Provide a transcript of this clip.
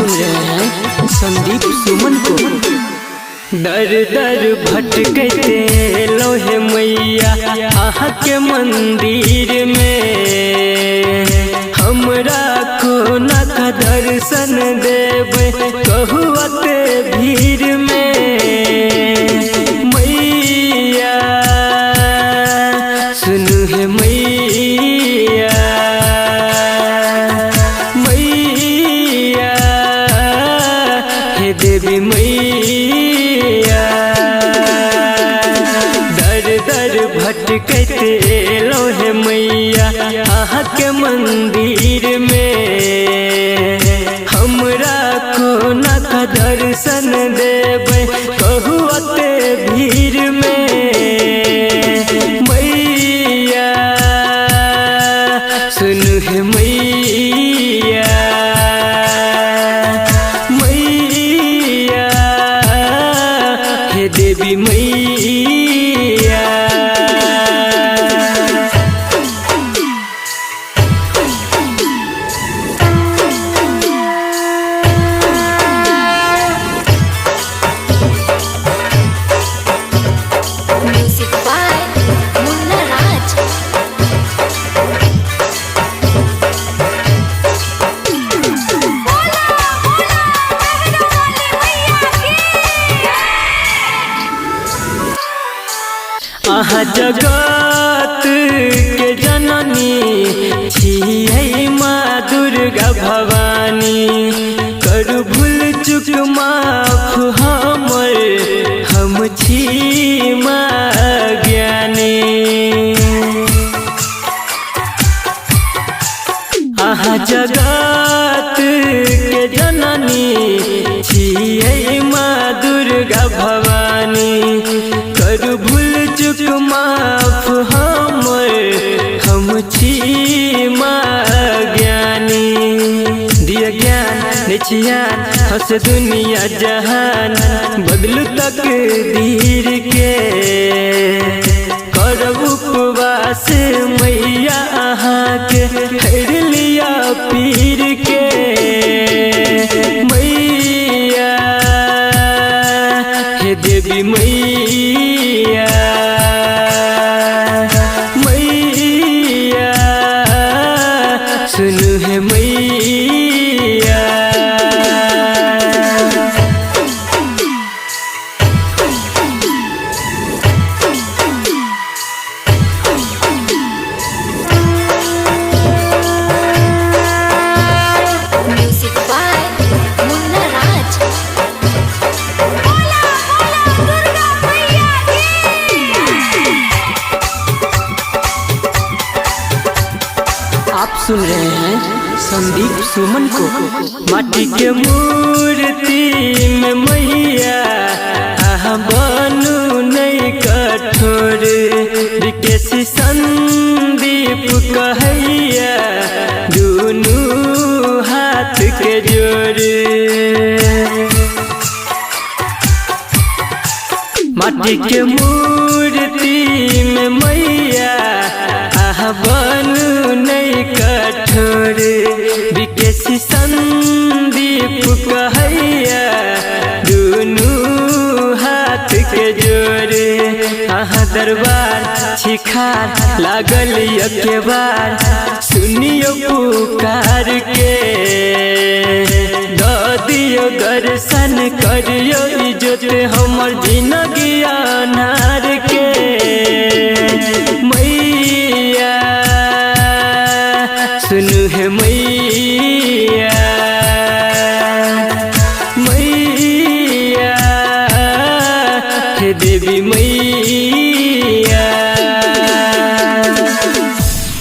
सुन रहे हैं संदीप सुमन को। दर दर भटकते लोहे मैया आहा के मंदिर में, हमरा कोना का दर्शन देबै कहुअते भीड़ में। मैया सुनु हे मैया, मैया हे देवी मैया। दर दर भटकते लोहे मैया आहा के मंदिर में, हमरा कोना का दर्शन देबै कहुअते भीड़ में। मैया सुनु हे मैया, मैया हे देवी मैया। Music by Munna Raj. आहा जगत के जननी छियै माँ दुर्गा भवानी, करू भूल चुक माफ हमर हम छी माँ ज्ञानी। आहा जगत के जननी छियै माँ दुर्गा भवानी, करू भूल चुक माफ हमर हम छी माँ ज्ञानी। दिया ज्ञान निचियान हंस दुनिया जहान, बदलू तकदीर के करब उपवास मैया अहाँके हरि लिया पीर के। मैया हे देवी मैया, मैया सुनु हे मैया। Music by Munna Raj. बोला बोला दुर्गा मैया की। आप सुन रहे हैं संदीप सुमन को। माटी के मूर्ति में मैया आहा बनू नहीं कठोर, विकेश संदीप कहैया दुनू हाथ के जोड़। माटी के मूर्ति में मैया आहा बनू नहीं कठोर, विकेश संदीप कहैया दुनू हाथ के जोड़। आहा दरबार छिखार लागल के बार, सुनियो पुकार के द दियो दर्शन करियो इज्जत हमर जिनगी अनार